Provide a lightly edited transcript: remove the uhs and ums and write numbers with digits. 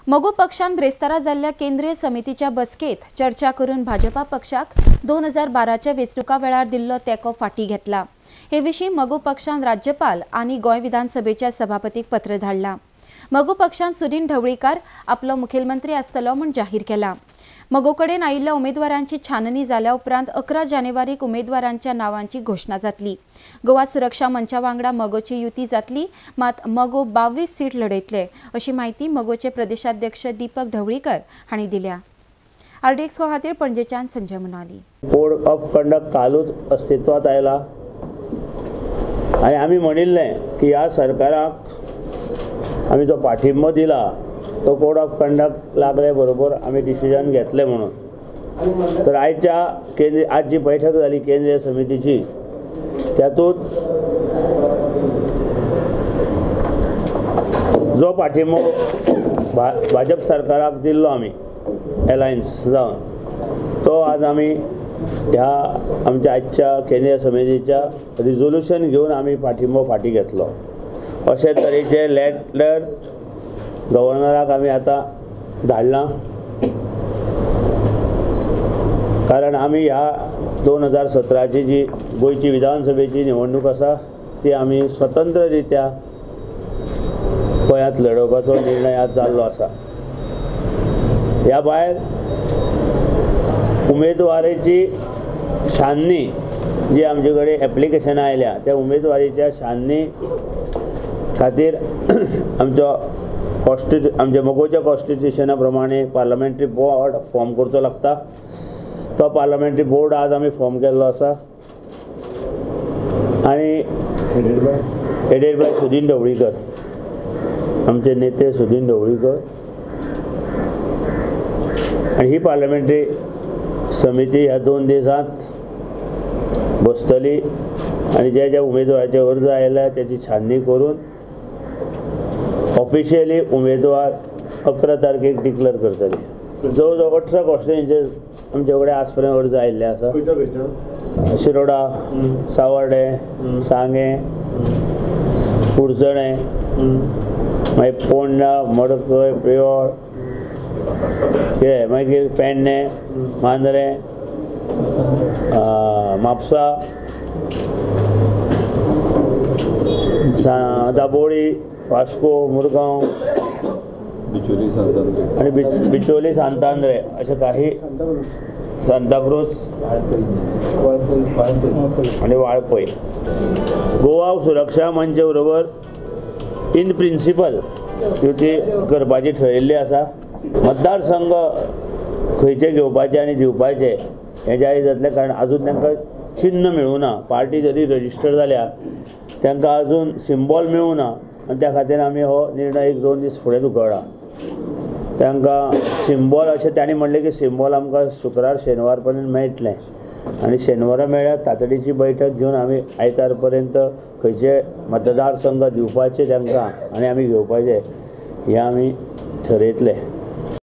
मगो पक्षान ब्रेस्तारा जाल्ल्या केंद्रीय समितीच्या बसकेत चर्चा करून भाजपा पक्षाक 2012च्या वेंचणुका वेळार दिल्लो तेंको फाटी घेतला। हे विशीं मगो पक्षान राज्यपाल आनी गोंय विधानसभेच्या सभापतीक पत्र धाडला। मगो पक्षान सुदिन ढवळीकार आपलो मुखेलमंत्री आसतलो म्हूण जाहीर केला। मगो कडेन आयिल्ल्या उमेदवारांची छाननी जाल्या उपरांत 11 जानेवारीक उमेदवारांच्या नावांची घोशणा जातली। गोवा सुरक्षा मंचा वांगडा मगोची युती जातली, मात मगो 22 सीट लढयतले अशी माहिती मगोचे प्रदेशाध्यक्ष दीपक ढवळीकर हांणी दिल्या। आरडीएक्स खातीर पणजेच्यान Sanjay Munali. Code of conduct कालूच अस्तित्वात आयला आनी आमी म्हणिल्लें की ह्या सरकाराक आमी जो पाठिंबो दिला तो कोड ऑफ कंडक्ट लागले बरोबर आमी डिसिजन घेतले म्हणून। तर आयच्या केंद्रीय आज जी बैठक जाली केंद्रीय समितीची त्यातून जो पाठिंबो भाजप सरकाराक दिल्लो आमी एलायन्स जावन तो आज आमी ह्या आमच्या आजच्या केंद्रीय समितीच्या रिजोल्युशन घेवन आमी पाठिंबो फाटी घेतलो। अशे तरेचे लेटर गव्हर्नराक आमी आतां धाडलां, कारण आमी ह्या 2017ची जी गोंयची विधानसभेची निवडणूक आसा ती आमी स्वतंत्र रित्या गोंयांत लढोवपाचो निर्णय आज जाल्लो आसा। ह्या भायर उमेदवारीची छाननी जी आमचे कडेन एप्लिकेशनां आयल्या त्या उमेदवारीच्या छाननी खातीर आमचो आमच्या मगोच्या कॉन्स्टिट्युशना प्रमाणे पार्लमेंटरी बोर्ड फॉर्म करचो लागता। तो पार्लमेंटरी बोर्ड आज आमी फॉर्म केल्लो आसा आनी हेडेड बाय सुदिन ढवळीकर, आमचे नेते सुदिन ढवळीकर। आनी ही पार्लमेंटरी समिती ह्या 2 दिसांत बसतली आनी जे जे उमेदवाराचे अर्ज आयल्या त्याची छाननी करून ऑफिशियली उमेदवार 11 तारखेक डिक्लेअर करतले। जवळ जवळ 18 कॉन्स्टिट्युएन्सीज आमचे कडेन आज पर्यंत अर्ज आयिल्ले आसा। शिरोडा, सावर्डे, सांगें, कुडचणें, मागीर पोंडा, मडकय, प्रियोळ, कितें मागीर पेडणें, मांद्रें, म्हापसा, दाबोळी, वास्को, मुरगांव आणि बिचोली, सांतांद्रे असे काही, सांताक्रूज आणि वाळपई। गोवा सुरक्षा मंच बरोबर इन प्रिन्सिपल युती करपाची ठरयिल्ली आसा। मतदारसंघ खंयचे घेवपाचे आनी दिवपाचे हें जाहीर जातलें, कारण अजून तांकां चिन्न मेळूं ना। पार्टी जरी रजिस्टर जाल्या तांकां अजून सिंबॉल मेळूं ना आनी त्या खातीर आमी हो निर्णय 1-2 दीस फुडें धुकळ्ळा। तांकां सिंबॉल अशें तांणी म्हणलें की सिंबॉल आमकां शुक्रार शेनवार पर्यंत मेळटलें आनी शेनवारा मेळ्ळ्यार तातडीची बैठक घेवन आमी आयतार पर्यंत खंयचे मतदारसंघ दिवपाचे तांकां आनी आमी घेवपाचे हें आमी ठरयतले।